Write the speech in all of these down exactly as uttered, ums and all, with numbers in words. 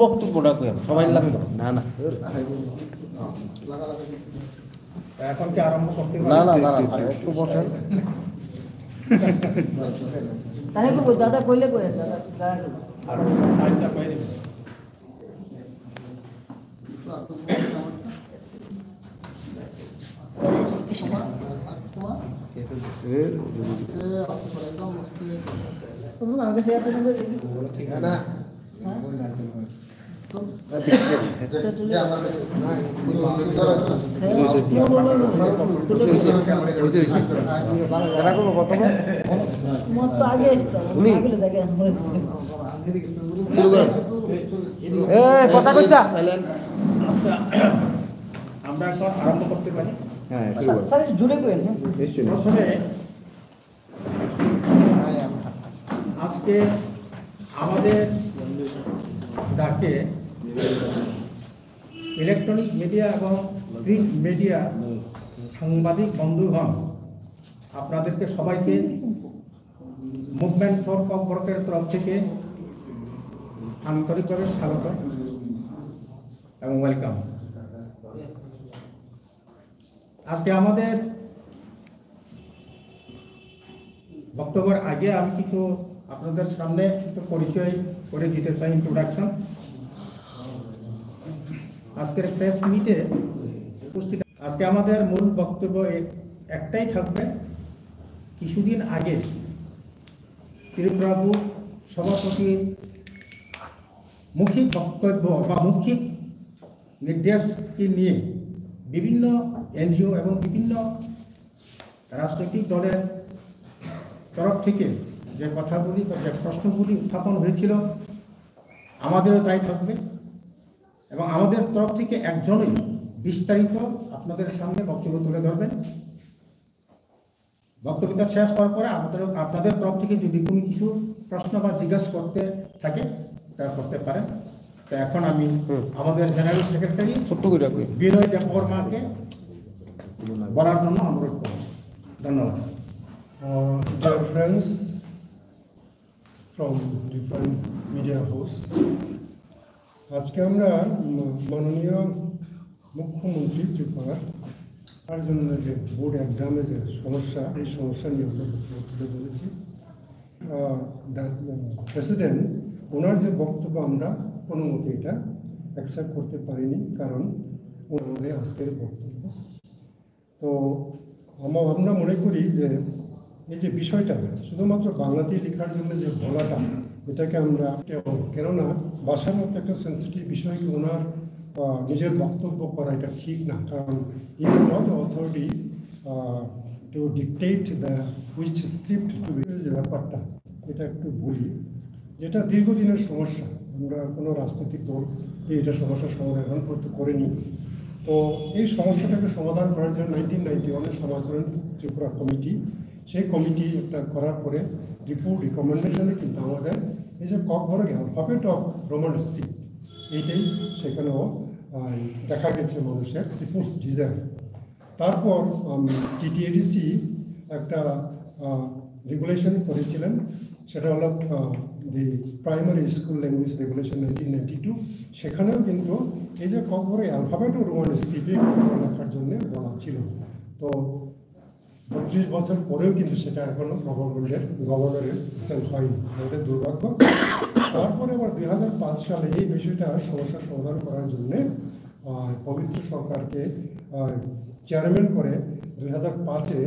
বক্তব্যটা কই আমি, সবাই লাগবে। না, না। এখন কি আরম্ভ করতে পারি? না, না, না, না, ভাই, একটু বসেন। তাহলে তো দাদা কইলে কই, দাদা, দাদা কই? আচ্ছা, আচ্ছা, কই দিবেন। শুরু করো। এ, কথা কইছা? আচ্ছা, আমরা এখন আরম্ভ করতে পারি? হ্যাঁ, শুরু করো। স্যার, জুড়ে কই, হ্যাঁ? নিশ্চয়ই, নিশ্চয়ই। প্রথমে আজকে আমাদের ডাকে ইলেকট্রনিক মিডিয়া এবং প্রিন্ট মিডিয়া সাংবাদিক বন্ধুগণ, আপনাদেরকে সবাইকে মুভমেন্ট ফর ককবরকের তরফ থেকে আন্তরিকভাবে স্বাগত এবং ওয়েলকাম। আজকে আমাদের বক্তব্যের আগে আমি কিছু আপনাদের সামনে একটু পরিচয় করে দিতে চাই, ইন্ট্রোডাকশন। আজকের প্রেস মিটে উপস্থিত, আজকে আমাদের মূল বক্তব্য এ-, একটাই থাকবে। কিছুদিন আগে ত্রিপুরা বুথ সভাপতির মৌখিক বক্তব্য বা মৌখিক নির্দেশকে নিয়ে বিভিন্ন এনজিও এবং বিভিন্ন রাজনৈতিক দলের তরফ থেকে যে কথাগুলি বা যে প্রশ্নগুলি উত্থাপন হয়েছিল, আমাদেরও তাই থাকবে। এবং আমাদের তরফ থেকে একজনই বিস্তারিত আপনাদের সামনে বক্তব্য তুলে ধরবেন। বক্তব্যটা শেষ হওয়ার পরে আমাদের, আপনাদের তরফ থেকে যদি কোনো কিছু প্রশ্ন বা জিজ্ঞাসা করতে থাকে, তা করতে পারেন। তো এখন আমি হুম। আমাদের জেনারেল সেক্রেটারি ছোট্ট করে রাখবেন। বিনয় দেববর্মাকে বলার জন্য অনুরোধ করব। ধন্যবাদ। Uh, dear friends from different media house, আজকে আমরা ম-, মাননীয় মুখ্যমন্ত্রী ত্রিপুরার তার জন্য যে বোর্ড এক্সামে যে সমস্যা, এই সমস্যা নিয়ে আমরা বক্তব্য তুলে ধরেছি। আহ, প্রেসিডেন্ট ওনার যে বক্তব্য আমরা কোনো মতে এটা অ্যাকসেপ্ট করতে পারিনি, কারণ ওনার আজকের বক্তব্য। তো আমা-, আমরা মনে করি যে এই যে বিষয়টা শুধুমাত্র বাংলাতেই লেখার জন্য যে বলাটা, এটাকে আমরা, কেননা ভাষার মতো একটা সেন্সিটিভ বিষয়কে ওনার, আহ, নিজের বক্তব্য করা এটা ঠিক না, কারণ he is not authority, ah, to dictate the which script to be, যে ব্যাপারটা, এটা একটু বলি, যেটা দীর্ঘদিনের সমস্যা। আমরা কোনো রাজনৈতিক দল দিয়ে এটা সমস্যার সমাধান এখন পর্যন্ত করেনি। তো এই সমস্যাটাকে সমাধান করার জন্য নাইনটিন নাইনটি ওয়ানের সমাজকরণ ত্রিপুরা কমিটি, সেই কমিটি একটা করার পরে রিপোর্ট রিকমেন্ডেশনে কিন্তু আমাদের এই যে Kokborok alphabet of Roman script, এইটাই সেখানেও, আহ, দেখা গেছে মানুষের পিপুলস ডিজায়ার। তারপর টিটিএডিসি একটা রেগুলেশন করেছিলেন, সেটা হলো the primary school language regulation nineteen ninety two. সেখানেও কিন্তু এই যে ককবরক অ্যালফাবেট ও রোমান স্ক্রিপ্টে ককবরক লেখার জন্য বলা ছিল। তো বত্রিশ বছর পরেও কিন্তু সেটা এখনো গভর্নমেন্টের, গভর্নরের সেল হয়নি, আমাদের দুর্ভাগ্য। তারপরে আবার দুই হাজার পাঁচ সালে এই বিষয়টা সমস্যা সমাধান করার জন্য পবিত্র সরকারকে চেয়ারম্যান করে দুই হাজার পাঁচে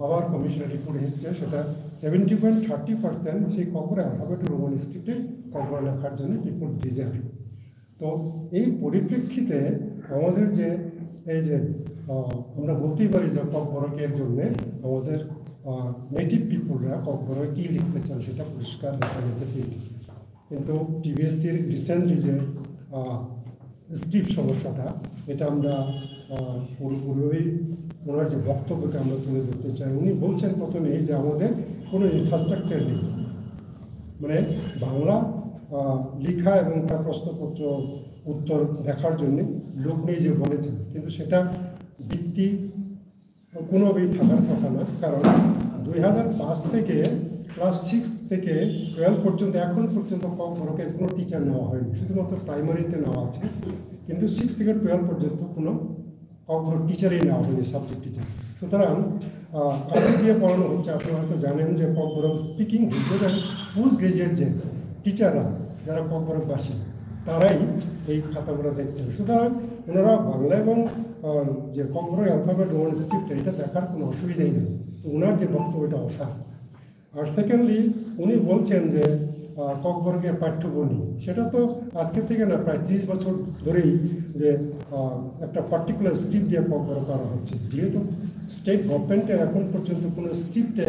আবার কমিশনের রিপোর্ট এসেছে, সেটা সেভেন্টি পয়েন্ট থার্টি পার্সেন্ট সেই ককবরক অ্যালফাবেট রোমান স্ক্রিপ্টে ককবরক লেখার জন্য পিপুলস ডিজায়ার। তো এই পরিপ্রেক্ষিতে আমাদের যে এই যে আহ, আমরা বলতেই পারি যে ককবরকের জন্য আমাদের নেটিভ পিপুলরা ককবরকে কী লিখতে চান সেটা পরিষ্কার দেখা গেছে। কিন্তু টিবিএসসির রিসেন্টলি যে স্ক্রিপ্ট সমস্যাটা, এটা আমরা আহ, পুরোপুরি ওনার যে বক্তব্যকে আমরা তুলে ধরতে চাই। উনি বলছেন প্রথমেই যে আমাদের কোনো ইনফ্রাস্ট্রাকচার নেই, মানে বাংলা আহ, লেখা এবং তার প্রশ্নপত্র উত্তর দেখার জন্য লোক নেই যে বলেছেন, কিন্তু সেটা ভিত্তি কোনোভাবেই থাকার কথা না। কারণ দুই হাজার পাঁচ থেকে ক্লাস সিক্স থেকে টুয়েলভ পর্যন্ত, এখন পর্যন্ত ককবরকে কোনো টিচার নেওয়া হয়নি, শুধুমাত্র প্রাইমারিতে নেওয়া আছে, কিন্তু সিক্স থেকে টুয়েলভ পর্যন্ত কোনো ককবরক টিচারই নেওয়া হয়নি, সাবজেক্ট টিচার। সুতরাং আহ, কাদের দিয়ে পড়ানো হচ্ছে, আপনারা হয়তো জানেন যে ককবরক স্পিকিং গ্র্যাজুয়েট এবং পোস্ট গ্র্যাজুয়েট যে টিচাররা, যারা ককবরকবাসী, তারাই এই খাতাগুলো দেখছেন। সুতরাং ওনারা বাংলা এবং আহ, যে ককবরক অ্যালফাবেট রোমান স্ক্রিপ্ট, এটা দেখার কোনো অসুবিধাই নেই। তো ওনার যে বক্তব্য, এটা অসার। আর সেকেন্ডলি, উনি বলছেন যে আহ, ককবরকে পাঠ্যবই, সেটা তো আজকে থেকে না, প্রায় ত্রিশ বছর ধরেই যে আহ, একটা পার্টিকুলার স্ক্রিপ্ট দিয়ে ককবরক করা হচ্ছে। যেহেতু স্টেট গভর্নমেন্টের এখন পর্যন্ত কোনো স্ক্রিপ্টে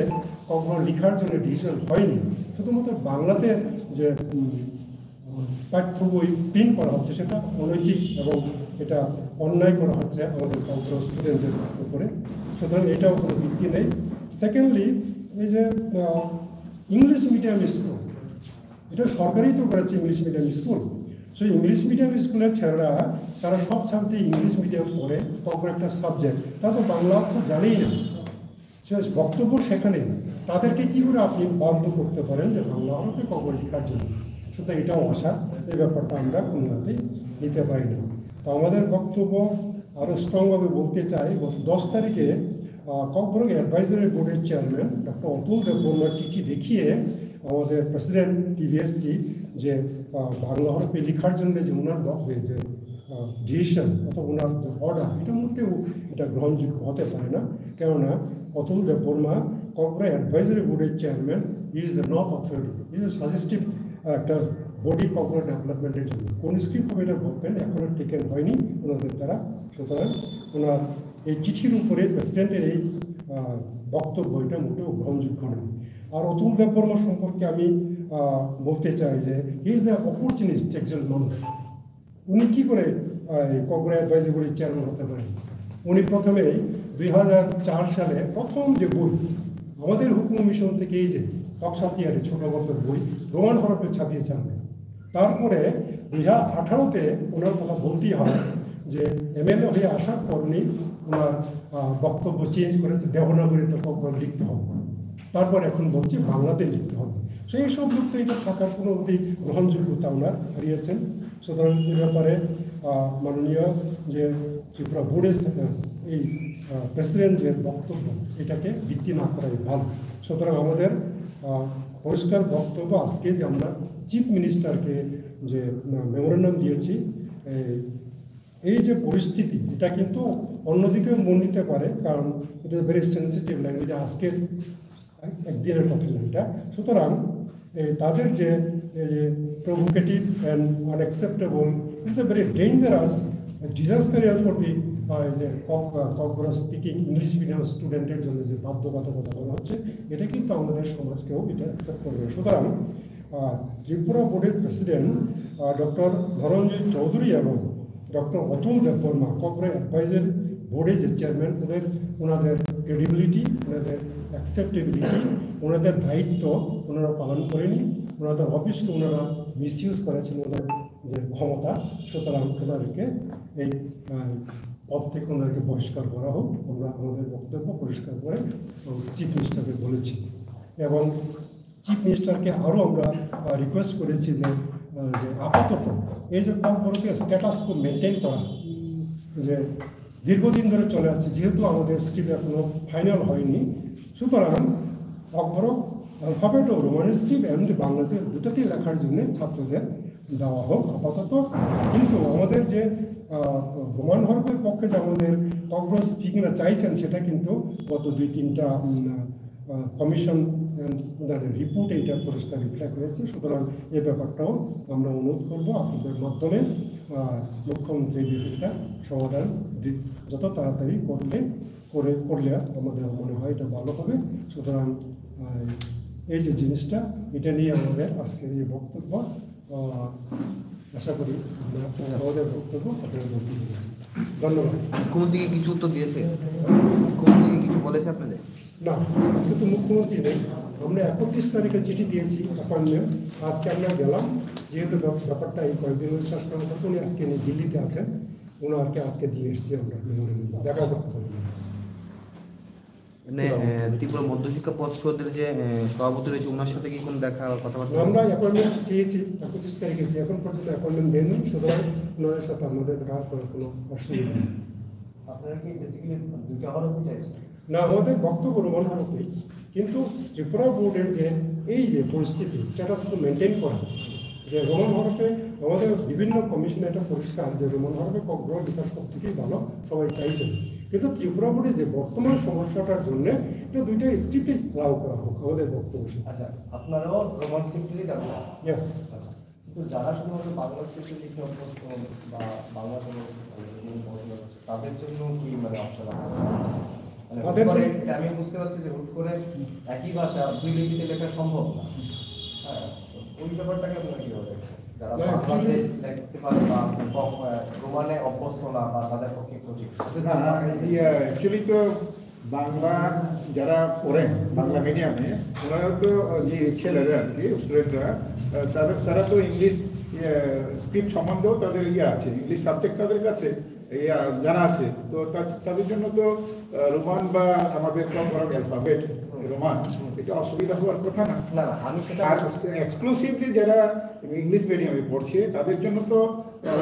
ককবরক লেখার জন্য ডিসিশন হয়নি, শুধুমাত্র বাংলাতে যে উম, পাঠ্য বই প্রিন্ট করা হচ্ছে, সেটা অনৈতিক এবং এটা অন্যায় করা হচ্ছে আমাদের ককবরক স্টুডেন্টদের উপরে। সুতরাং এটাও কোনো ভিত্তি নেই। সেকেন্ডলি, এই যে ইংলিশ মিডিয়াম স্কুল, এটা সরকারই তো করেছে ইংলিশ মিডিয়াম স্কুল। সেই ইংলিশ মিডিয়াম স্কুলের ছেলেরা, তারা সব ছাত্রী ইংলিশ মিডিয়াম পড়ে, ককবরক একটা সাবজেক্ট, তারা তো বাংলা অক্ষর জানেই না। শেষ বক্তব্য সেখানে, তাদেরকে কি করে আপনি বাধ্য করতে পারেন যে বাংলা হরফে ককবরক লেখার জন্য? সুতরাং এটাও অসার, এই ব্যাপারটা আমরা কোনোভাবেই নিতে পারি না। তো আমাদের বক্তব্য আরও স্ট্রংভাবে বলতে চাই, গত দশ তারিখে আহ, ককবরক অ্যাডভাইজারি বোর্ডের চেয়ারম্যান ডক্টর অতুল দেববর্মার চিঠি দেখিয়ে আমাদের প্রেসিডেন্ট টিবিএসসি যে আহ, বাংলা হরফে লেখার জন্য যে ওনার ব- যে ডিসিশন অথবা ওনার যে অর্ডার, এটা মোটেও এটা গ্রহণযোগ্য হতে পারে না। কেননা অতুল দেববর্মা ককবরক অ্যাডভাইজারি বোর্ডের chairman, he is not authority, he is a suggestive একটা বডি ককবরক ডেভেলপমেন্টের জন্য। কোন স্ক্রিপ্ট হবে, এটা গভর্নমেন্ট এখনো টেকেন হয়নি ওনাদের দ্বারা। সুতরাং ওনার এই চিঠির উপরে প্রেসিডেন্টের এই আহ, বক্তব্য, এটা মোটেও গ্রহণযোগ্য নয়। আর অতুল দেববর্মা সম্পর্কে আমি আহ, বলতে চাই যে he is a opportunist একজন মানুষ। উনি কি করে আহ, এই ককবরক অ্যাডভাইজারি বোর্ডের চেয়ারম্যান হতে পারেন? উনি প্রথমে দুই হাজার চার সালে প্রথম যে বই, আমাদের হুকুম মিশন থেকে এই যে তকসা তিয়ারি ছোট গল্পের বই, রোমান হরফে ছাপিয়েছে আমরা। তারপরে দুই হাজার আঠারোতে ওনার কথা বলতেই হয় যে এমএলএ হয়ে আসার পর উনি ওনার আহ, বক্তব্য চেঞ্জ করেছে, দেবনাগরীতে ককবরক লিখতে হবে। তারপর এখন বলছে বাংলাতে লিখতে হবে। সেই সব লোক তো এটা থাকার কোনো মতেই গ্রহণযোগ্যতা ওনার হারিয়েছেন। সুতরাং এ ব্যাপারে আহ, মাননীয় যে ত্রিপুরা বোর্ডের আহ, এই প্রেসিডেন্ট যে বক্তব্য, এটাকে ভিত্তি না করাই ভালো। সুতরাং আমাদের আহ, পরিষ্কার বক্তব্য আজকে যে আমরা চিফ মিনিস্টারকে যে মেমোরেন্ডাম দিয়েছি, এই এই যে পরিস্থিতি, এটা কিন্তু অন্যদিকেও মন নিতে পারে, কারণ এটা ভেরি সেন্সিটিভ ল্যাঙ্গুয়েজ। আজকে একদিনের কথা না এটা। সুতরাং এই তাদের যে এই যে provocative and unacceptable, it's a very dangerous, ডিজাস্টারিয়াল ফর দি যে ককবরক স্পিকিং ইংলিশ মিডিয়াম স্টুডেন্টের জন্য যে বাধ্যবাধকতা বলা হচ্ছে, এটা কিন্তু আমাদের সমাজকেও এটা অ্যাকসেপ্ট করবে না। সুতরাং আহ, ত্রিপুরা বোর্ডের প্রেসিডেন্ট ডক্টর ধনঞ্জয় চৌধুরী এবং ডক্টর অতুল দেববর্মা, ককবরক অ্যাডভাইজারি বোর্ডের যে চেয়ারম্যান, ওদের ওনাদের ক্রেডিবিলিটি, ওনাদের অ্যাকসেপ্টেবিলিটি, ওনাদের দায়িত্ব ওনারা পালন করেনি। ওনাদের অফিসকে ওনারা মিসইউজ করেছেন, ওদের যে ক্ষমতা। সুতরাং ওনাদেরকে এই আহ, পদ থেকে ওনাদেরকে বহিষ্কার করা হোক। আমরা আমাদের বক্তব্য পরিষ্কার করে চিফ মিনিস্টারকে বলেছি এবং চিফ মিনিস্টারকে আরও আমরা রিকোয়েস্ট করেছি যে আহ, যে আপাতত এই যে ককবরকের স্ট্যাটাস কো মেনটেন করা, যে দীর্ঘদিন ধরে চলে আসছে, যেহেতু আমাদের স্ক্রিপ্ট এখনো ফাইনাল হয়নি, সুতরাং ককবরক অ্যালফাবেট ও রোমান স্ক্রিপ্ট এমনি বাংলাদেশের দুটাতেই লেখার জন্য ছাত্রদের দেওয়া হোক আপাতত। কিন্তু আমাদের যে আহ, রোমান হরফের পক্ষে যে আমাদের ককবরক স্পিকিংরা চাইছেন, সেটা কিন্তু গত দুই তিনটা উম, আহ, কমিশন আহ, তাদের রিপোর্টে এটা পরিষ্কার রিফ্লেক্ট হয়েছে। সুতরাং এই ব্যাপারটাও আমরা অনুরোধ করব আপনাদের মাধ্যমে আহ, মুখ্যমন্ত্রী এই বিষয়টা সমাধান দি- যত তাড়াতাড়ি করলে করে করলে আমাদের মনে হয় এটা ভালো হবে। সুতরাং আহ, এই যে জিনিসটা, এটা নিয়ে আমাদের আজকের এই বক্তব্য। আহ, আশা করি আমরা আমাদের বক্তব্য আপনারা বুঝতে পেরেছেন। ধন্যবাদ। মুখ্যমন্ত্রী কি কিছু উত্তর দিয়েছে? মুখ্যমন্ত্রী কি কিছু বলেছে আপনাদের? না, আজকে তো মুখ্যমন্ত্রী নেই। আমরা একত্রিশ তারিখে চিঠি দিয়েছি অ্যাপয়েন্টমেন্ট। আজকে আমরা গেলাম, যেহেতু ব্যাপ- ব্যাপারটা এই কয়েকদিন হচ্ছে, শেষ করার পর উনি আজকে নেই, দিল্লিতে আছেন। ওনাকে আজকে দিয়ে এসেছি আমরা মেমোরেন্ডাম, দেখা করতে পারি। মানে, আহ, ত্রিপুরা মধ্যশিক্ষা পর্ষদের যে, আহ, সভাপতি রয়েছে, ওনার সাথে কি কোনো দেখা বা কথাবার্তা? আমরা অ্যাপয়েন্টমেন্ট চেয়েছি, একত্রিশ তারিখে যে এখন পর্যন্ত অ্যাপয়েন্টমেন্ট দেননি, সুতরাং ওনাদের সাথে আমাদের দেখা করার কোনো অসুবিধা নেই। আপনারা কি বেসিক্যালি দুইটা হরফই চাইছেন? না, আমাদের বক্তব্য রোমান হরফে, কিন্তু ত্রিপুরা বোর্ডের যে এই যে পরিস্থিতি, স্ট্যাটাস কো মেনটেন করা, যে রোমান হরফে আমাদের বিভিন্ন কমিশনে এটা পরিষ্কার যে রোমান হরফে ককবরক বিকাশ সব থেকেই ভালো, সবাই চাইছেন। কিন্তু ত্রিপুরা বোর্ডে যে বর্তমান সমস্যাটার জন্য এটা দুইটা স্ক্রিপ্টে অ্যালাউ করা হোক, আমাদের বক্তব্য শেষ। আচ্ছা, আপনারাও রোমান স্ক্রিপ্টেরই দাবি? ইয়েস। আচ্ছা, কিন্তু যারা শুধুমাত্র বাংলা স্ক্রিপ্টে লিখতে অভ্যস্ত বা বাংলা কোনো, মানে, পড়াশোনা করছে, তাদের জন্য কি, মানে, অপশন আপনারা রেখেছেন? মানে, হুট তাদের করে জন্য এটা আমি বুঝতে পারছি যে হুট করে একই ভাষা দুই লিপিতে লেখা সম্ভব না। হ্যাঁ, ওই ব্যাপারটাকে আপনারা কিভাবে দেখছেন? যারা না, বাংলাতে actually দেখতে পারে বা ক-, আহ, রোমানে অভ্যস্ত না বা তাদের পক্ষে কঠিন। না, ইয়ে, actually তো বাংলা যারা পড়েন, বাংলা মিডিয়ামে, ওনারা তো, আহ, যে ছেলেরা আর কি, স্টুডেন্টরা, আহ, তাদের, তারা তো ইংলিশ, ইয়ে, স্ক্রিপ্ট সম্বন্ধেও তাদের ইয়ে আছে, ইংলিশ সাবজেক্ট তাদের কাছে, ইয়ে, জানা আছে। তো তা-, তাদের জন্য তো, আহ, রোমান বা আমাদের ককবরক অ্যালফাবেট, রোমান, এটা অসুবিধা হওয়ার কথা না। না, না, আমি সেটা আর এক্সক্লুসিভলি যারা ইংলিশ মিডিয়ামে পড়ছে, তাদের জন্য তো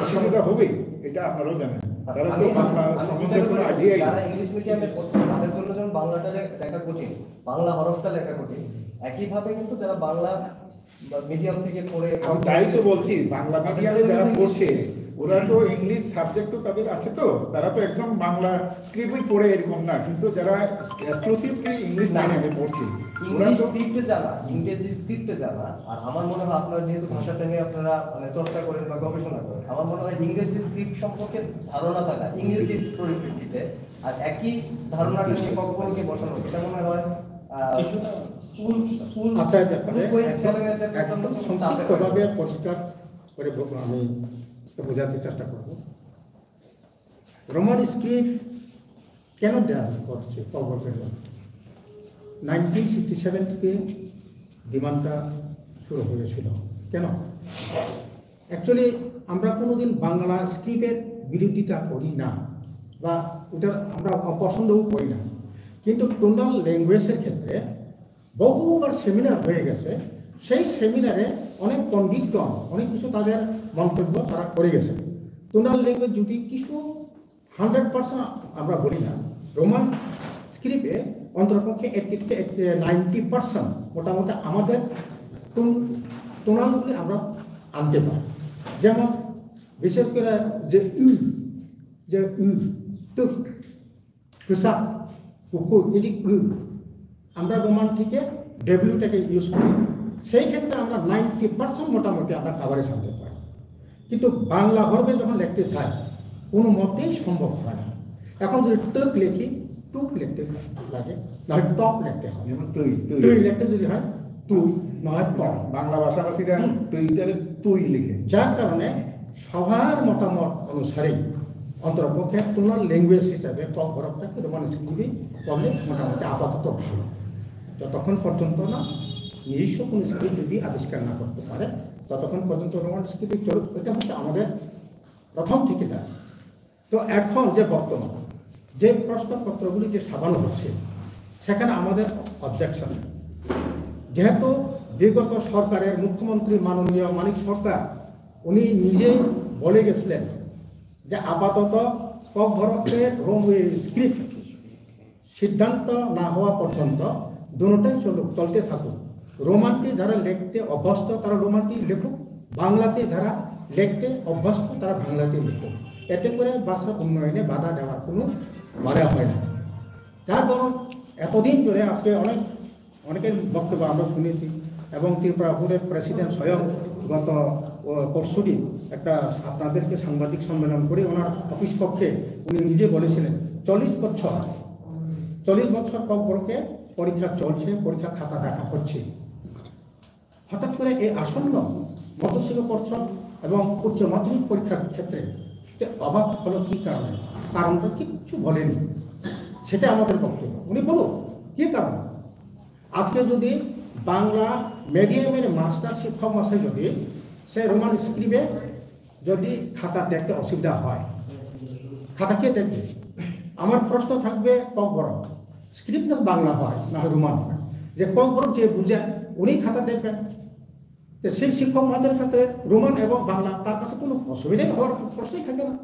অসুবিধা হবেই, এটা আপনারাও জানেন। তারা তো আমি, বাংলা আমি সম্বন্ধে সেটা কোনো বলি, আইডিয়াই নেই। যারা ইংলিশ মিডিয়ামে পড়ছে, তাদের জন্য যেমন বাংলাটা লে-, লেখা কঠিন, বাংলা হরফটা লেখা কঠিন, একইভাবে কিন্তু যারা বাংলা বা মিডিয়াম থেকে পড়ে আমি তাই তো বলছি, বাংলা তাদের মিডিয়ামে জন্য যারা ইংলিশ পড়ছে, ওরা তো ইংলিশ সাবজেক্টও তাদের আছে তো, তারা তো একদম বাংলা স্ক্রিপ্টই পড়ে এরকম না, কিন্তু যারা এক্সক্লুসিভলি ইংলিশ না। মিডিয়ামে পড়ছে, ওরা ইংলিশ তো স্ক্রিপ্টে জানা, ইংরেজি স্ক্রিপ্টে জানা, আর আমার মনে হয় আপনারা যেহেতু ভাষাটা নিয়ে আপনারা মানে চর্চা করেন বা গবেষণা করেন, আমার মনে হয় ইংরেজি স্ক্রিপ্ট সম্পর্কে ধারণা থাকা, ইংরেজির পরিপ্রেক্ষিতে আর একই ধারণাটা নিয়ে ককবরকে বসানো, এটা মনে হয়, আহ, কিছুটা স্কুল, স্কুল আচ্ছা, এই ব্যাপারে গ্রুপ ওয়াইজ একদম, ছেলেমেয়েদের জন্য একদম খুব চাপের সংক্ষিপ্তভাবে ব্যাপার। পরিষ্কার করে ব-, আমি একটু বোঝাতে চেষ্টা করব। রোমান স্ক্রিপ্ট কেন দেওয়া হচ্ছে ককবরকের জন্য? নাইনটিন সিক্সটি সেভেন থেকে ডিমান্ডটা শুরু হয়েছিল। কেন? অ্যাকচুয়ালি আমরা কোনোদিন বাংলা স্ক্রিপ্টের বিরোধিতা করি না বা ওটা আমরা অপছন্দও করি না, কিন্তু টোনাল ল্যাঙ্গুয়েজের ক্ষেত্রে বহুবার সেমিনার হয়ে গেছে। সেই সেমিনারে অনেক পণ্ডিতগণ অনেক কিছু তাদের মন্তব্য তারা করে গেছেন। টোনাল ল্যাঙ্গুয়েজ যদি কিছু হান্ড্রেড পার্সেন্ট আমরা বলি না, রোমান স্ক্রিপ্টে অন্তরপক্ষে এইটটি থেকে নাইনটি পার্সেন্ট মোটামুটি আমাদের টোনালগুলি আমরা আনতে পারি। যেমন বিশেষ করে যে উ, যে উ, টুক, কুসা, কুকুর, এই যে উ, আমরা রোমান থেকে ডব্লিউটাকে ইউজ করি, সেই ক্ষেত্রে আমরা নাইনটি পার্সেন্ট মোটামুটি আমরা কভারেজ আনতে পারি। কিন্তু বাংলা হরফে যখন লিখতে চাই, কোনো মতেই সম্ভব হয় না। এখন যদি টুক লিখি, টুক লিখতে লাগে, নাহলে টক লিখতে হয়। যেমন তুই, তুই। তুই লিখতে যদি হয়, তুই, নয় টক। বাংলা ভাষাভাষীরা হুম। তুই তাহলে তুই লিখে। যার কারণে সবার মতামত অনুসারে অন্তরপক্ষে টোনাল ল্যাঙ্গুয়েজ হিসাবে ককবরকটাকে রোমান স্ক্রিপ্টে পড়লে মোটামুটি আপাতত ভালো। যতক্ষণ পর্যন্ত না নিজস্ব কোনো স্ক্রিপ্ট যদি আবিষ্কার না করতে পারে, ততক্ষণ পর্যন্ত রোমান স্ক্রিপ্টে চলুক। এটা হচ্ছে আমাদের প্রথম ঠিকাদার। তো এখন যে বর্তমান যে প্রশ্নপত্রগুলি যে সাজানো হচ্ছে, সেখানে আমাদের অবজেকশন। যেহেতু বিগত সরকারের মুখ্যমন্ত্রী মাননীয় মানিক সরকার, উনি নিজেই বলে গেছিলেন যে আপাতত ককবরকের রোম-, স্ক্রিপ্ট সিদ্ধান্ত না হওয়া পর্যন্ত দুটোটাই চলুক, চলতে থাকুক। রোমানটি যারা লিখতে অভ্যস্ত, তারা রোমানটি লিখুক, বাংলাতে যারা লিখতে অভ্যস্ত, তারা বাংলাতে লিখুক। এতে করে ভাষা উন্নয়নে বাধা দেওয়ার কোনো মানে হয় না। যার ধরুন, এতদিন ধরে আজকে অনেক, অনেকের বক্তব্য আমরা শুনেছি এবং ত্রিপুরা বোর্ডের প্রেসিডেন্ট স্বয়ং গত, ও, পরশুদিন একটা আপনাদেরকে সাংবাদিক সম্মেলন করে ওনার অফিস কক্ষে উনি নিজে বলেছিলেন, চল্লিশ বছর, চল্লিশ বছর ককবরকে পরীক্ষা চলছে, পরীক্ষা খাতা দেখা হচ্ছে। হঠাৎ করে এই আসন্ন মধ্যশিক্ষা পর্ষদ এবং উচ্চ মাধ্যমিক পরীক্ষার ক্ষেত্রে যে অবাক হলো কি কারণে, কারণটা কিচ্ছু বলেনি, সেটা আমাদের বক্তব্য। উনি বলুন কি কারণ। আজকে যদি বাংলা মিডিয়ামের মাস্টার শিক্ষক মশাই যদি সে রোমান স্ক্রিপ্টে যদি খাতা দেখতে অসুবিধা হয়, খাতা কে দেখবে? আমার প্রশ্ন থাকবে ককবরক, স্ক্রিপ্ট না বাংলা হয় না রোমান হয়, যে কম বড় যে বুঝেন উনি খাতা দেখবেন। তো সেই শিক্ষক মহাশয়ের ক্ষেত্রে রোমান এবং বাংলা তার কাছে কোনো অসুবিধাই হওয়ার প্রশ্নই থাকে না।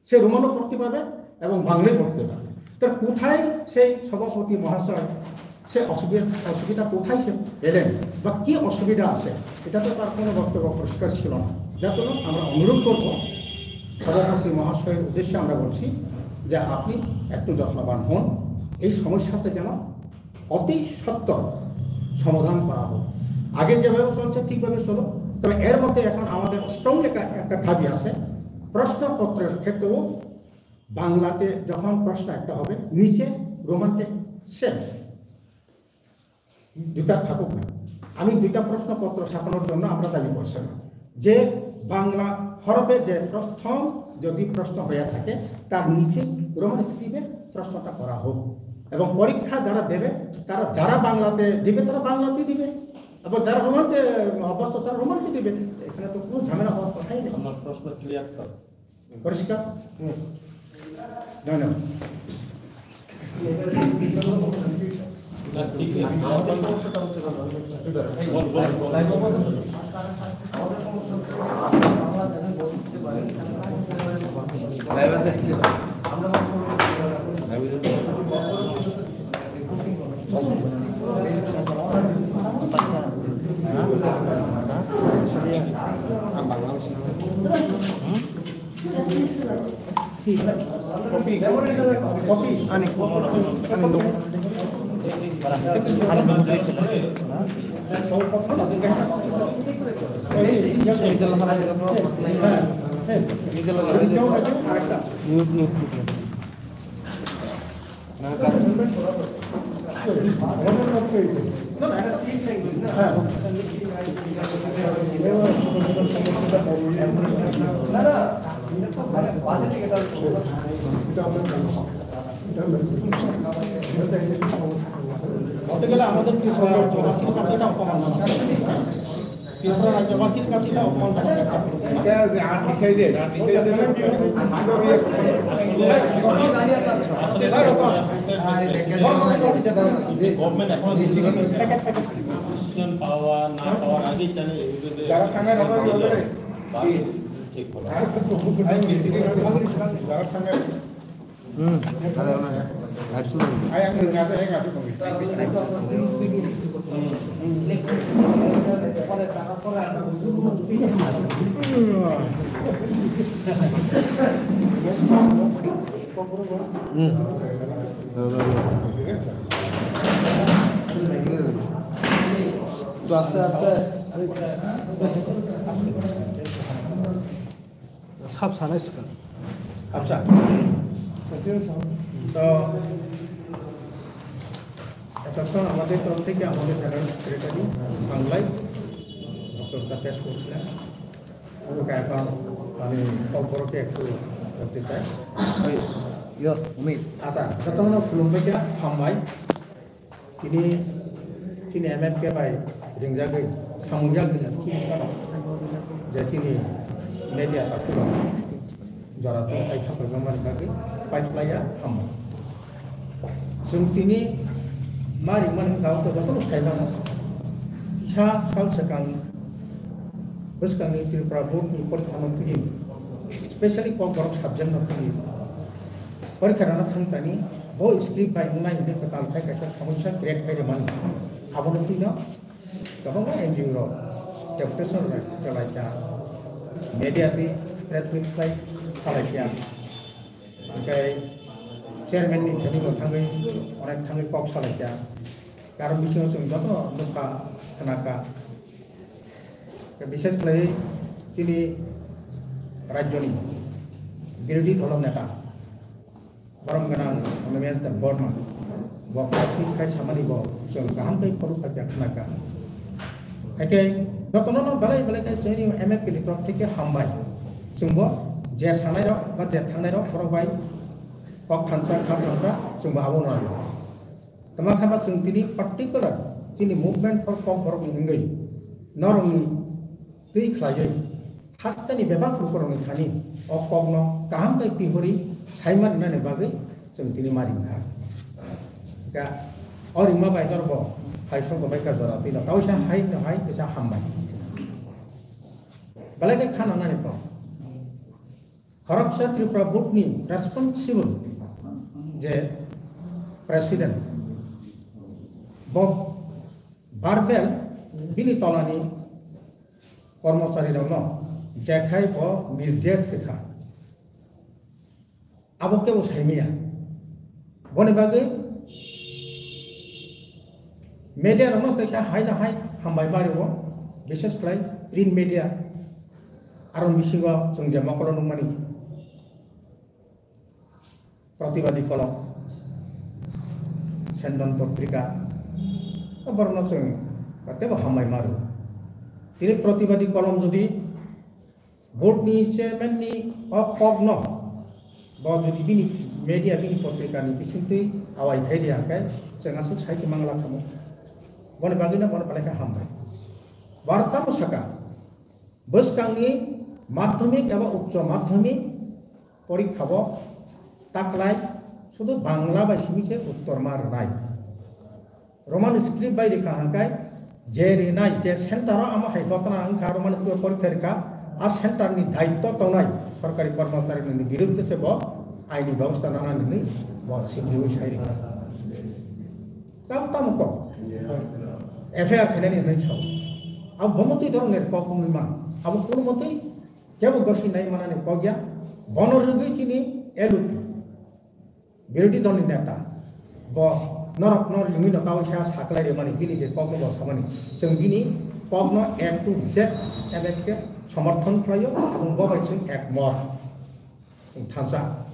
সে রোমানও পড়তে পারবে এবং বাংলায় পড়তে পারবে। তার কোথায় সেই সভাপতি মহাশয় সে অসুবিধা, অসুবিধা কোথায় সে পেলেন বা কি অসুবিধা আছে, এটা তো তার কোনো বক্তব্য পরিষ্কার ছিল না। যার জন্য আমরা অনুরোধ করব সভাপতি মহাশয়ের উদ্দেশ্যে আমরা বলছি যে আপনি একটু যত্নবান হন, এই সমস্যাটা যেন অতি সত্বর সমাধান করা হোক। আগে যেভাবে চলছে ঠিকভাবে চলো, তবে এর মধ্যে এখন আমাদের স্ট্রংলি একটা দাবি আছে, প্রশ্নপত্রের ক্ষেত্রেও বাংলাতে যখন প্রশ্ন একটা হবে নিচে রোমানকে সেম দুইটা থাকুক না। আমি দুইটা প্রশ্নপত্র ছাপানোর জন্য আমরা দাবি করছি না, যে বাংলা হরফে যে প্রথম যদি প্রশ্ন হয়ে থাকে তার নিচে রোমান স্ক্রিপ্টে প্রশ্নটা করা হোক, এবং পরীক্ষা যারা দেবে তারা, যারা বাংলাতে দিবে তারা বাংলাতেই দিবে, এবং যারা রোমানকে অভ্যস্ত তারা রোমানকে দিবে। এখানে তো কোনো ঝামেলা হওয়ার কথাই নেই। আমার প্রশ্ন ক্লিয়ার তো। পরিষ্কার? ধন্যবাদ। Ani, ani nuk. Ani nuk. Use, use. বলতে গেলে আমাদের ত্রিপুরা জনগোষ্ঠীর কাছে এটা অপমান। ত্রিপুরা রাজ্যবাসীর কাছে এটা অপমানজনক ব্যাপার। ঠিক আছে, আর কিসাই দে, আর কিসাই দে। গভর্নমেন্ট এখন ডিসিশন পাওয়া না পাওয়ার আগেই জানে এগুলোতে যারা থানায় হবে, হবে। ঠিক বলো। আর যারা থানায় হুম, আরে, ওনার live শুরু হলো। হুম। দাঁড়াও, দাঁড়াও, দাঁড়াও। তো আস্তে আস্তে। Sab sanai swkang. আচ্ছা। তো এতক্ষণ আমাদের তরফ থেকে আমাদের জেনারেল সেক্রেটারি বাংলায় বক্তব্যটা পেশ করছিলেন। ওকে, এখন আমি ককবরককে একটু করতে চাই। Oi, yo, Amit. আচ্ছা, যতক্ষণ খুলুম থেকে হামবাই। Tini, tini M F K bai ringjagwi samung yak di, je tini media takhuk rok jora twi pai khapang mani bagwi pai phlai ya hambai. Chwng tini ma ringmani wngkha, o to jotono sai mano. Kisa sal swkang bwskangni Tripura board ni porikha no twi, specially Kokborok subject no twi porikha rwna thang tani, bo script bai wngnai hwnwi kwtal khai kaisa somosya create khai rwmani. Abono twi no kwbangma N G O rok deputation rwlai kha, media twi press meet khlai salai kha, hwnkhe chairman ni thani bo thangwi onek thangwi kok salai kha, karon bisingo chwng jotono nukha, khna kha. Bishes khlai chini rajyoni birodhi dolo neta, borom gwnang Honorable Borma, bo kok twi khai samani bo chwng kaham khe phuru kha khe khna kha. Haikhe jotono no belai belai khe chini M F K ni torop theke hambai. Chwngbo je sanai rok ba je thangnai rok borok bai kok thansa kha thansa chwngbo abo no. Tama khe ba chwng tini particular chini movement for Kokborok ni wngwi norokni twi khlaiwi hasteni bebak lukurokni thani o kokno kaham khe pihori saima rwnani bagwi chwng tini ma ring kha. Ka, o rima bai norbo hai songko bai ka jora twi no. Tawisa hai no hai kisa hambai. Belai khe khana nani kok. Khoroksa Tripura Board ni responsible je president, bo verbal bini tolani kormochari rokno jekhai bo nirdesh rikha. Abo kebo saimaya. Boni bagwi media rokno kaisa hai na hai hambai mari o, bises khlai print media. Aro bisingo chwng je mokolo nukmani Pratibadi Kolom, Sendon Potrika, borokno chwng tebo hambai maro. Tini Pratibadi Kolom jodi board ni chairman ni o kok no bo jodi bini media bini potrika ni bisingtwi awai khai riya khe chwng aswk sai khe mangla khamu. Boni bagwi no bono belai khe hambai. Barta mo saka. Bwskangni madhyamik eba uccho madhyamik porikha bo taklai sudu Bangla bai simi se uttor ma rwnai. Roman script bai rikha hwnkhe je rinai, je center o amo hai ghotona wngkha, Roman script porikha rikha, a center ni daitto tongnai sorkari kormochari ni birudde se bo aini byabostha nana nini bo sikriwi sai rikha. Kam tamo kok. F I R khainani hwnwi sao. Abo bomo twi dorong er kok wngwi man. Abo kuno motwi kebo gosi nai manani kok ya. Bono rwgwi chini L U P. Birodhi dolni neta. Bo norok nor yungwi no kawi sa saklai remani bini je kokno bo samani. Chwng bini kokno A to Z ebek ke somorthon khlaio. Abo bo bai chwng ek mor. Thansa.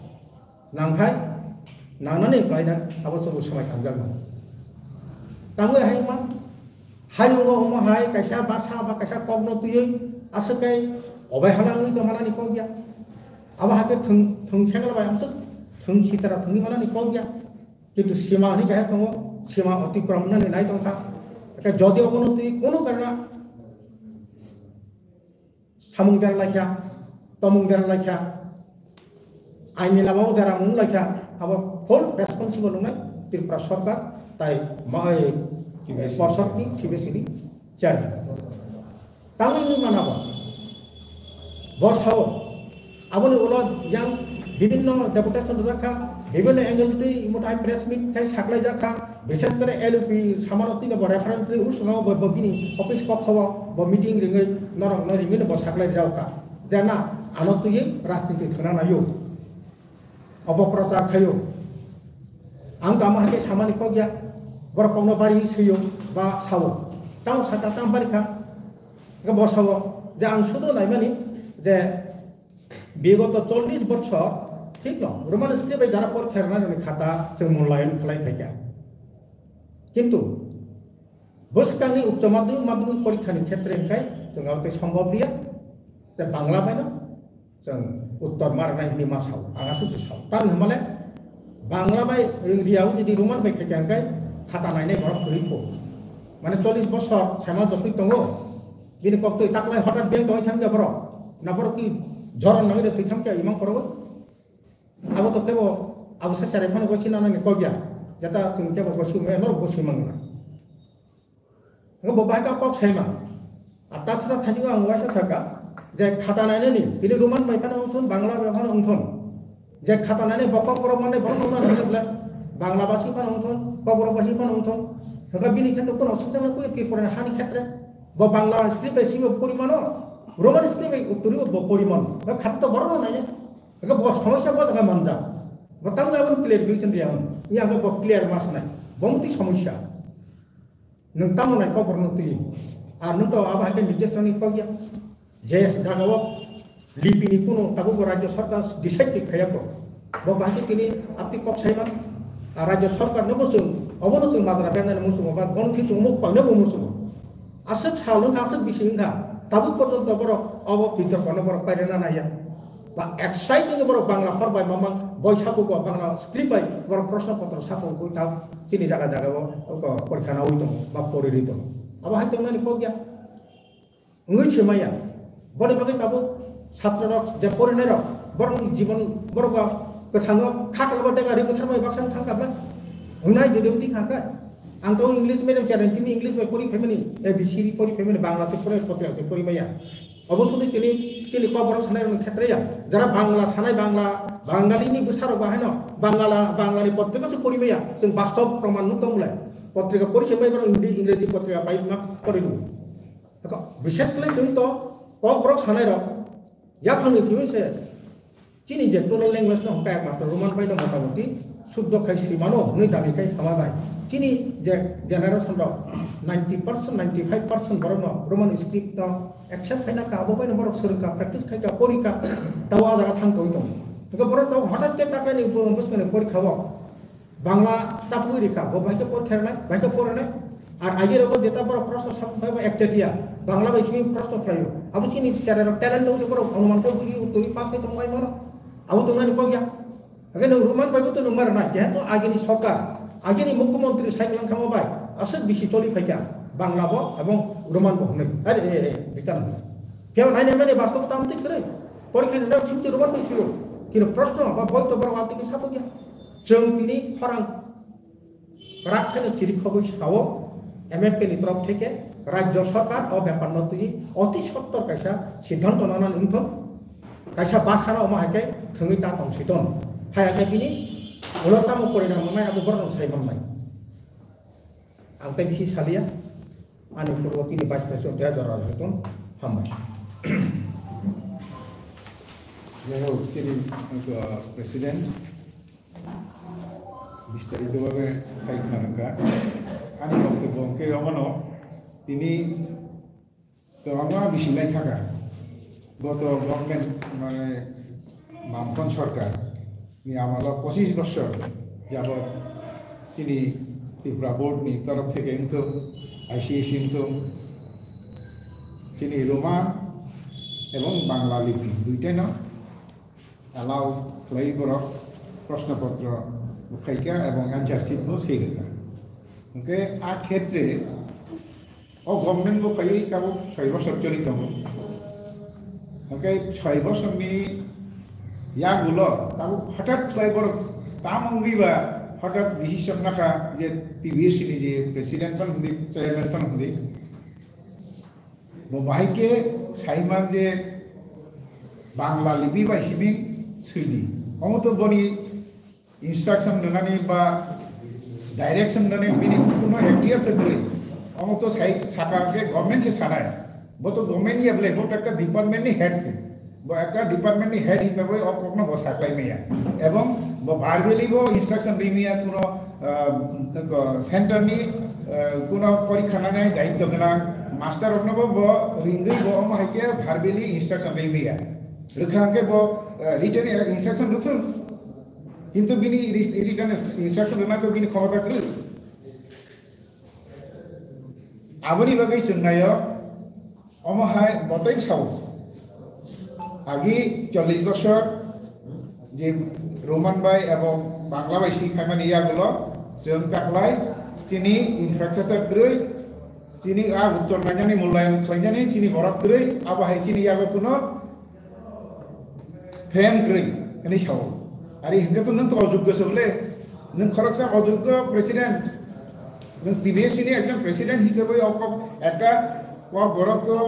Nangkhai, nangnani khlaina abo chwng swmai tangjakno. Tangwi hai ma, hayungo omo hai kaisa basa ba kaisa kokno twiwi aswk kai obai hala wngwi tongmanani kok ya. Abo hakhe thwng, thwng sekla bai amswk thwng sitara thwngwi manani kok ya. Kintu sima hwnwi kaisa tongo, sima otikrom wngnani nai tongkha. Eke jodi obono twi kunu karna samung dera laikha, tomung dera laikha, aini lamao dera mung laikha, abo full responsible wngnai Tripura sorkar tai ma-, oi, T B S. Porsodni, T B S ni chairman. Tangwi wngwi mana bo. Bo sao, aboni ulo yang bibinno deputation rwjakha, bibinno angle twi mutai press meet khai saklaijakha, Bises kore L U P samano tino bo reference twi usungao bo, bo bini office kokho o bo meeting ringwi norok no ringwi no bo saklai rwkha. Je na ano twi rajniti thwna naio. Obo prochar khaio. Ang tamo hai khe samani kok ya. Borok kokno bari swiyo ba sao. Tamo saka tamo bari kha. Bo sao je ang sudo naimani je Bigoto chollish bochor, thik no, Roman script bai jara porikha rwnai rokni khata chwng mulayan khlai phaikha. Kintu bwskangni uccho madhyamik, madhyamik porikhani khetre hinkhe chwng abo tei sombhob liya, tei Bangla baino chwng uttor ma rwnai hwnwi ma sao, ang aswk se sao. Tamni hwnmale Bangla bai riya jodi Roman bai khaikha hinkhe khata nainai borok kwrwi kho. Mane chollish bochor saiman jotoi tongo. Bini koktwi taklai hothat beng tongwi thangkha borok. Na borok ki joron nangwi de twi thangkha imang korogo. Abo to kebo abo sa chare phano gosi nanani kokya. Jata chwng kebo gosi me norok gosi mangna. Ngo bo bahai ka kok saima. A tasra thani ang waisa saka je khata nainani tini Roman bai phano ungthon, Bangla bai phano ungthon. Je khata nani bo kokborok manai borok nokna nangya bwle Bangla basi phano wngthon, kokborok basi phano wngthon. Hwnkhe bini khe nukung osubida nukung Tripura ni hani khetre. Bo Bangla script bai sibo porimano, Roman script bai uttoribo bo porimano. Ba khata to borok no nai. Hwnkhe bo somosya bo jaga manjak. Bo tamo aboni clarification riya hwn. Iya hwnkhe bo clear ma sanai. Bo mutwi somosya. Nwng tamo nai kokborok no twi? Ar nwng to abo hai khe nirdesh rwni kok ya. Je jaga o lipi ni kuno tabuk bo rajya sarkar decide khe khaya kho. Bo bahai khe tini apni kok sai man. Ar rajya sarkar no bo chwng, obo no chwng madra bernani muchungo ba gonthi chwng muk pangna bo muchungo. Aswk sal wngkha, aswk bisi wngkha. Tabuk porjonto borok obo bitorko no borok pairwna naiya. Ba exciting borok Bangla hor bai mamang boi sabugo, Bangla script bai borok proshno potro sabugo ta chini jaga jaga o porikha nawi tongo ba pori ri tongo. Abo hai tongnani kok ya. Wngwi se maya. Boni bagwi tabuk satro rok je porinai rok borok ni jibon borok ba kwthango khakla ba dega ri bwthar bai baksa thang kabla. Unai jodi uti khaka. Ang to English medium channel chini English bai pori phaimani, A B C D pori phaimani, Bangla se pori, pori, pori maya. Obo suni chini, chini kok borok sanai rok khetre ya. Jara Bangla sanai Bangla, Bangali ni bwsa rok bahai no, Bangla, Bangla ni potrika se pori maya. Sing bastob proman nuk tong mulai. Potrika pori se bai borok Hindi, Ingreji potrika pai mak pori nuk. Eko, bishes kle chwng to, kok borok sanai rok. Yaphang ni chini se, chini je plural language no hwnkhe ekmatro Roman bai no motamoti suddo khai swi mano hwnwi dabi khai thama bai. Chini je generation rok ninety percent, ninety five percent borok no Roman script no accept khai na ka, abo bai no borok swrwng ka, practice khai ka, pori ka, tabo a jaga thang tong tong. Hwnkhe borok to hothat khe takle ni bwskang ni porikha o. Bangla chapugwi rikha, bo bahai khe por khe rwnai, bahai khe por rwnai. Ar agi rogo jeta borok proshno sapung phai bo ekchatiya, Bangla bai simi proshno khlaio. Abo chini chera rok talent dong se borok onuman khe bui twi pass khe tong bai mano. Abo tongnani kok ya. Hake nwng Roman bai bo to nwng ma rwnai, jehetu agini sorkar, agini mukhyamantri cycle wngkha mo bai, aswk bisi choli phaikha Bangla bo ebong Roman bo hwnwi. Are, e, e, bitan. Phiya naina mani bastobo tamo twi kwrwi. Porikha ni rok chimchi Roman bai siro. Kino proshno ba boi to borok wal twi khe sapung ya. Chwng tini khorang kwrak khe no chirikhogwi sao, M F K ni torof theke rajyo sorkar o bepar no twi oti sottor kaisa siddhanto nana wngthok, kaisa basa no omo hai khe thwngwi ta tong siton. Hai khe bini ulo tamo korina mwnai abo borok no sai manbai. Ang tei bisi salia, ani purbo tini vice president ya jora rwtong hambai. Jai hok, chini, uh, president, bistarito bhabe sai khna rwkha. Ani boktobbo hwnkhe omono tini kwbangma bisi lai thaka. Goto government, mane, Bamfront sorkar ni amalo pochis bosor jabot chini Tripura board ni torof theke wngthok, I C S E wngthok, chini Roman ebong Bangla lipi duitano allow khlai borok proshno potro khaika ebong answer sheet bo sei rwkha. Hwnkhe a khetre o government bo phaiwi tabuk soi bosor choli tongo. Hwnkhe soi bosorni yagulo tabuk hothat khlai borok tam wngwi ba hothat decision nakha je T B S ni je president phano hwndi, chairman phano hwndi. Bo bahai khe saiman je Bangla lipi bai simi swidi. Omo to boni instruction rwnani ba direction rwnani bini kuno F D R se kwrwi. Omo to sai saka khe government se sanai. Bo to government ya bole, bo to ekta department ni head se. Bo ekta department ni head hisabe o kokno bo saklai maya. Ebong bo verbally bo instruction ri maya kuno, ah, ko center ni, ah, kuno porikha nanai daityo gwnang master rokno bo, bo ringwi bo omo hai khe verbally instruction ri maya. Rwkha hwnkhe bo, ah, written instruction rwthun. Kintu bini ri-, written instruction rwna to bini khomota kwrwi. Aboni bagwi chwngnaio, omo hai botoi sao. Agi chollish bosor je Roman bai ebong Bangla bai swi phaimani yagulo chwng taklai chini infrastructure kwrwi, chini a uttor nainani, mulyayon khlainani chini borok kwrwi, abo hai chini yago kuno frame kwrwi hwnwi sao. Ari hwnkhe to nwng to ojoggo se bole, nwng khoroksa ojoggo president, nwng T B S ni ekjon president hisabe o kok ekta kok borok to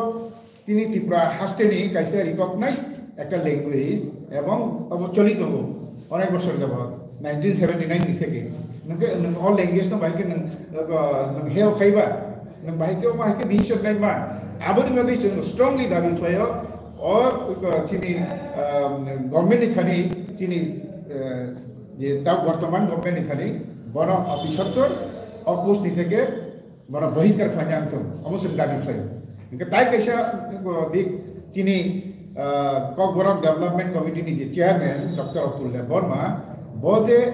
tini Tripura hasteni kaisa recognized ekta language ebong obo choli tongo onek bosor jabot, nineteen seventy nine ni theke. Nwng khe nwng o language no bai khe nwng, nwng help khaiba, nwng bai khe omo hai khe decision naima. Aboni bagwi chwng strongly dabi khlaio, o, o chini, um, government ni thani, chini, uh, je ta bortoman government ni thani, bono oti sottor o post ni theke bono bohiskar khlaina ang thung, omo chwng dabi khlaio. Hwnkhe tai kaisa, uh, dik chini, uh, Kokborok Development Committee ni je chairman Doctor Atul Deb Barma, bo je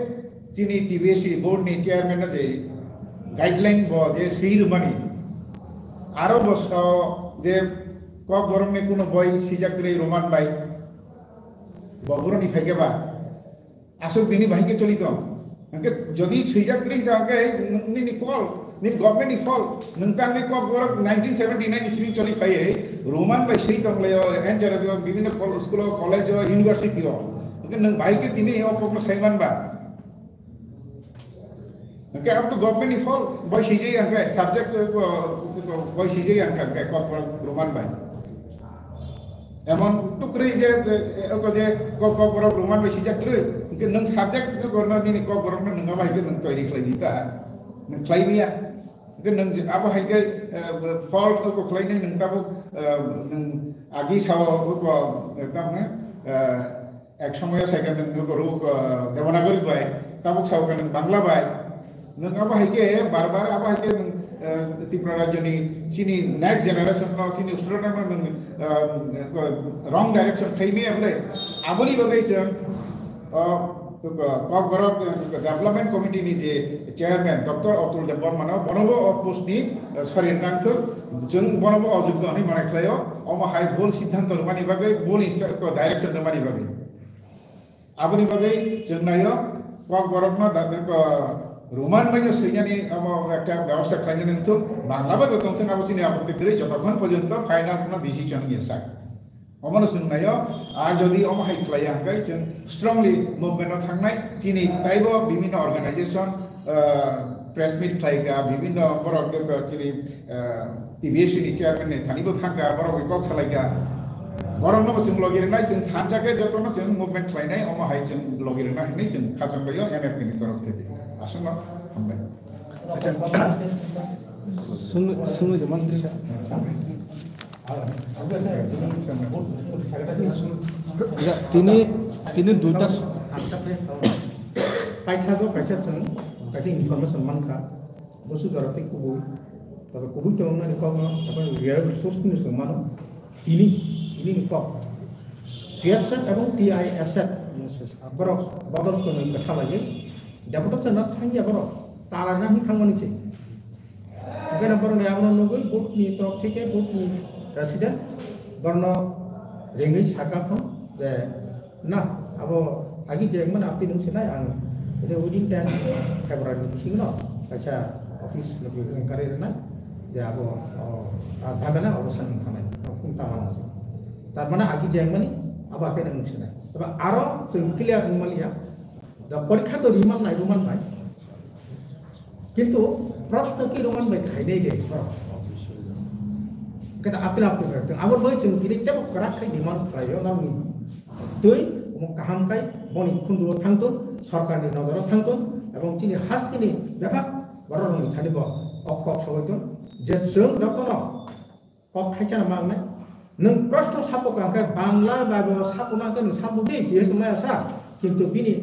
chini T B S C board ni chairman no je guideline bo je swi rwmani, aro bo sao je Kokborok ni kuno boi swijak kwrwi Roman bai, bo boroni phaikhe ba aswk dini bahai khe choli tong. Hwnkhe jodi swijak kwrwi kha hwnkhe nini phol, nini government ni phol, nwng tangwi Kokborok nineteen seventy nine ni simi choli phaiwi Roman bai swi tong laio, N C R B o, bibhinno kol-, school o, college o, university o. Hwnkhe nwng bahai khe tini o kokno saiman ba? Hwnkhe abo to government ni fault, bai sijak ya hwnkhe, subject, eh, ko, ko, bai sijak ya hwnkhe, hwnkhe Kokborok Roman bai. Emon to kwrwi je, eh, eh, ko je Kok-, Kokborok Roman bai sijak kwrwi, hwnkhe nwng subject no gorno nini Kokborok no nwng abo hai khe nwng toiri khlai di ta, nwng khlai maya. Hwnkhe nwng je abo hai khe, eh, fault ko khlai nai nwng tabuk, eh, nwng agi sao ko, eh, tamne, eh, Ek somoyo sai khe nwng nugo ruk, ah, Devanagari bai, tabuk sao khe nwng Bangla bai. Nwng abo hai khe bar bar abo hai khe nwng, ah, Tripura rajyoni chini next generation no, chini student no nwng, ah, wrong direction khlai maya bole. Aboni bagwi chwng, ah, Kokborok, ah, Development Committee ni je chairman Doctor Atul Debbarma no bonobo o post ni, ah, sorry nangthok, chwng bonobo ojogyo hinwi manai khlaio. Omo hai bol siddhanto rwmani bagwi, bol insta-, direction rwmani bagwi. Aboni bagwi chwng naio, Kokborokno da-, ko, Roman baino swinani omo ekta bebosta khlainani wngthung, Bangla bai bo tongthung, abo chini apotti kwrwi, jotokhon porjonto final kono decision wngya sak. Omono chwng naio, ar jodi omo hai khlaiya hwnkhe chwng strongly movement-o thangnai, chini taibo bibhinno organization, ah, press meet khlaika, bibhinno borok, ah, chini, ah, T B S C ni chairman ni thani bo thangka, borok bai kok salaika. Borok no bo chwng logi rwnai, chwng sanjak khe joto no chwng movement khlainai, omo hai chwng logi rwnai hinwi chwng khachang laio M F K ni torof theke. Aswk no hambai. Acha. Sung, sung de man kisa. Acha, tini, tini duita s- Paithago kaisa chwng, kaisa information mankha. Busu jora tei kubui. Tabe kubui tongmani kokno, tabe real source ni swng mano. Tini, tini ni kok. T S F ebong T I S F. Yes, yes. Borok bodol kwnwi kwtha laiwi. Deputation na thangya borok. Tala na hi thangmani se. Hwnkhe na borok ni abono nugwi board ni torok theke board ni president borno ringwi saka phon je Na, abo agi je mane apni nung sinai ang, ede within ten February ni bisingo kaisa office notification kari rwnai je abo, o, a jhamela obo sanung thanai, o, kung tama nang se. Tar mane agi je mani abo khe nung sinai. Taba aro chwng clear wng mani ya, da porikha to riman nai ruman bai. Kintu proshno ki roman bai khainai de, borok. Kata apil apil khainai. Abo bai chwng tini tebo kwrak khai demand khlaio, nang ni twi omo kaham khai boni khundu o thangtun, sorkar ni nojor o thangtun, ebong chini hasteni bebak borok rok ni thani bo kok kok sogoi tun, je chwng jotono Kok khaisa na mangnai. Nwng proshno sapo ka khe Bangla bai bo sapo na khe nwng sapo di, T S maya sa. Kintu bini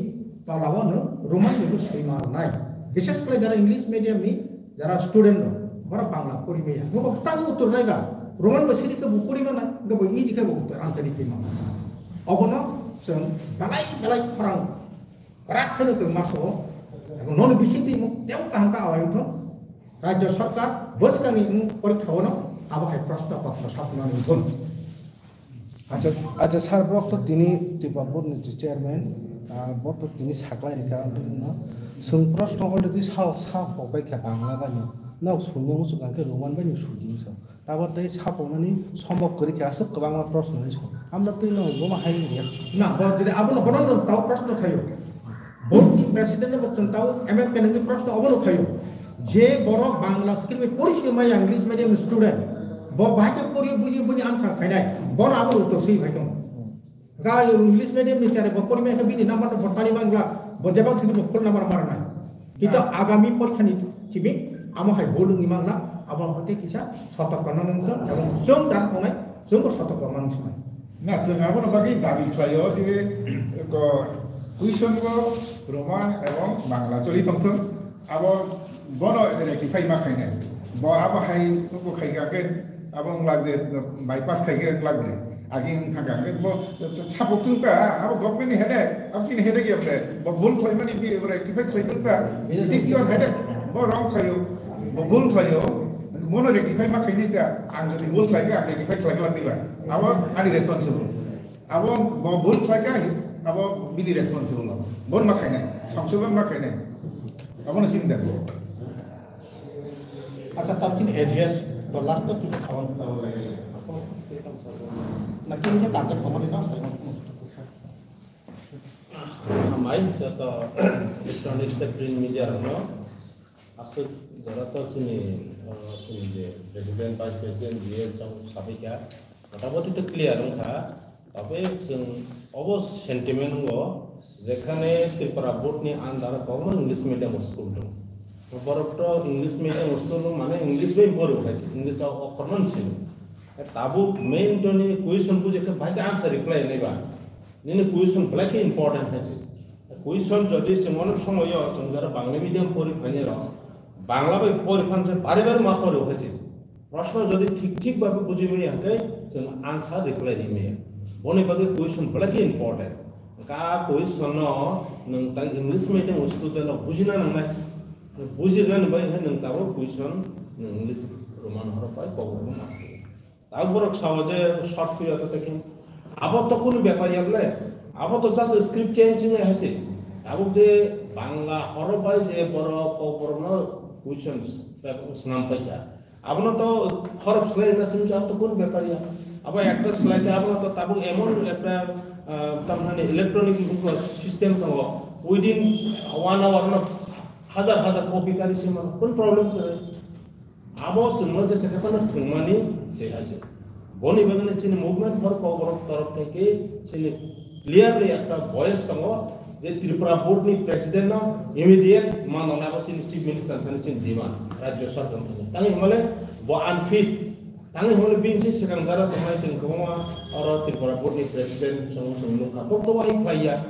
tola o nwng Roman ni bo swi mangnai. Bishes khlai jara English medium ni jara student rok, borok Bangla pori maya. Bo bo tang uttor nai ba. Roman bo siri khe bo pori manai, bo easy khe bo uttor answer ri manai. Obono chwng belai belai khorang Kwrak khe no chwng ma sugo. Abo nono bisingtwi mo tebo kaham kha awai wngthong. Rajya sarkar bwskangni wng porikha o no abo hai proshno patro saphunani wngthong. Acha, acha sir, borok to tini Tripura board ni je chairman, ah, borok to tini saklai rikha, already no. Chwng proshno already sa, sa hok bai kha Bangla bai no. Nok sungya muchung khe Roman bai ni sudi so. Abo tei saponani sombok kwrwi khe aswk kwbangma proshno ni song. Amno twi no bo ma hai reaction. Na, bo jodi abono bono no tao proshno khayo. Board ni president no bo chwng tao M F K nangwi proshno obono khayo. Je borok Bangla script bai pori se maya English medium student. Bo bahai khe pori buji buji answer khainai. Bono abo uttor swi bai tong. Ga English medium ni chare bo pori mai khe bini number no bo tani man glak. Bo jebak sini bo full number mar nai. Kintu agami porikha ni simi amo hai bol wngwi mangna, abo hote kisa sotok rwna nangkha, ebong chwng dan wngnai, chwngbo sotok rwna nangsinai. Na, chwng abono bagwi dabi khlaio je, ko, question bo Roman ebong Bangla choli tongthung, abo bono rectify ma khainai. Bo abo hai bo khaika khe, Abo wng lak je bypass khai khe wng lak le. Agi wng thang kha. Bo sabuk tung ta, abo government ni headache, abo chini headache ya ble. Bo bul khlai mani bi bre kiphai khlai tung ta. It is your headache. Bo wrong khlaio. Bo bul khlaio. Bono rectify ma khaini ta. Ang jodi bul khlai kha, ang rectify khlai khlai diba. Abo ani responsible. Abo bo bul khlai kha, abo bini responsible. Bon ma khainai. Songsodhon ma khainai. Abono sing da. Acha, tam chini A G S, to last to kisa khawan. Na kini khe target komani na? Hambai, joto electronics tei print media rokno. Aswk jora to chini, uh, chini je president, vice president, G S rok sabai kha, motamoti to clear wngkha. Tabe chwng obo sentiment wngo, jekhane Tripura board ni under o kwbangma English medium school dong. Borok to English medium school mane English bai pori uthai se, English o okhor man sini. Tabuk main to ni question bujikhe bai khe answer reply nai ba. Nini question belai khe important hai se. Question jodi chwng onek somoyo chwng jara Bangla medium pori phainai rok, Bangla bai pori phan se bare bare ma pori hai se. Proshno jodi thik thik babe buji maya hwnkhe chwng answer reply ri maya. Boni bagwi question belai khe important. Ka question no nwng tang English medium student rok bujina nangnai. Bujina nang bai hwnkhe nwng tabuk question nwng English Roman horok bai Kokborok ma se. Tabuk borok sao je short period o tei khe abo to kunu bepar ya bole, abo to just script change wngya hai se. Tabuk je Bangla horok bai je borok Kokborok no questions paper swnam paikha, abono to horok swlai na simi abo to kunu bepar ya. Abo ekta swlai khe abono to tabuk emon ekta, ah, tamhani electronic system tongo, within one hour no hajar hajar copy kari sima kun problem kwrwi. Abo chwngno jesa khe phano thwngmani se hai se. Boni bagwi chini movement for Kokborok torof theke chini clearly ekta voice tongo je Tripura board ni president no immediate manwi abo chini chief minister thani chini demand rajya sarkar thani. Tangwi hwnmale bo unfit. Tangwi hwnmale bini se swkang jara tongnai chini kwbangma oro Tripura board ni president chwng chwng nukha. Bo to wai khlaiya.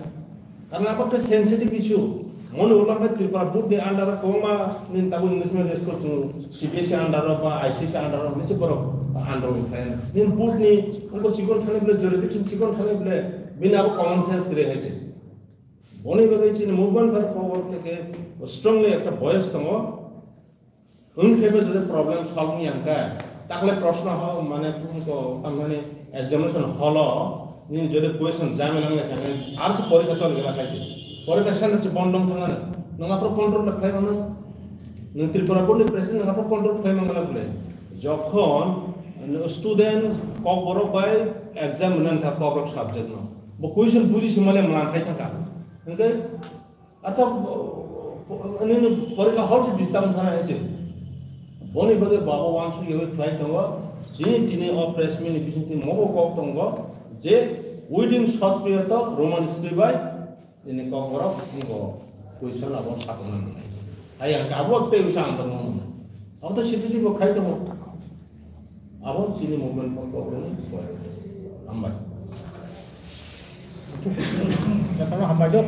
Karna abo khe sensitive issue. Moni ulo khe Tripura board ni under o kwbangma nini tabuk English medium school chwng C B S E under o ba I C S E under o hinwi se borok under o khlai. Nini board ni wngkha chikon thani bole, jurisdiction chikon thani bole, bini abo common sense kwrwi hai se. Boni bagwi chini movement bai power theke strongly ekta voice tongo. Wngkhe bo jodi problem solve wngya hwnkhe, takle proshno hall mane ko tamani examination hall o nini jodi question jame nangle thangwi ar se porikha choli gela khaisi. Porikha center se bondong thangna nang aphuru control khlai mano. Nang Tripura board ni president nang aphuru control khlai mano bole. Jokhon student Kokborok bai exam wngna thang Kokborok subject no. Bo question buji se mane mlang khai thangkha. Hwnkhe Artho, nini porikha hall se disturb thana hai se. Boni bagwi baba wansuk yawi khlai tongo. Chini tini o press meet ni bising tini mobo kok tongo je within short period o Roman script bai nini Kokborok ngo question abo sakna nangnai. Hai ang abo tei usa ang tongo. Abo to sititi bo khai tongo. Abo chini movement pon ko ni. Hambai. Jotono hambai do.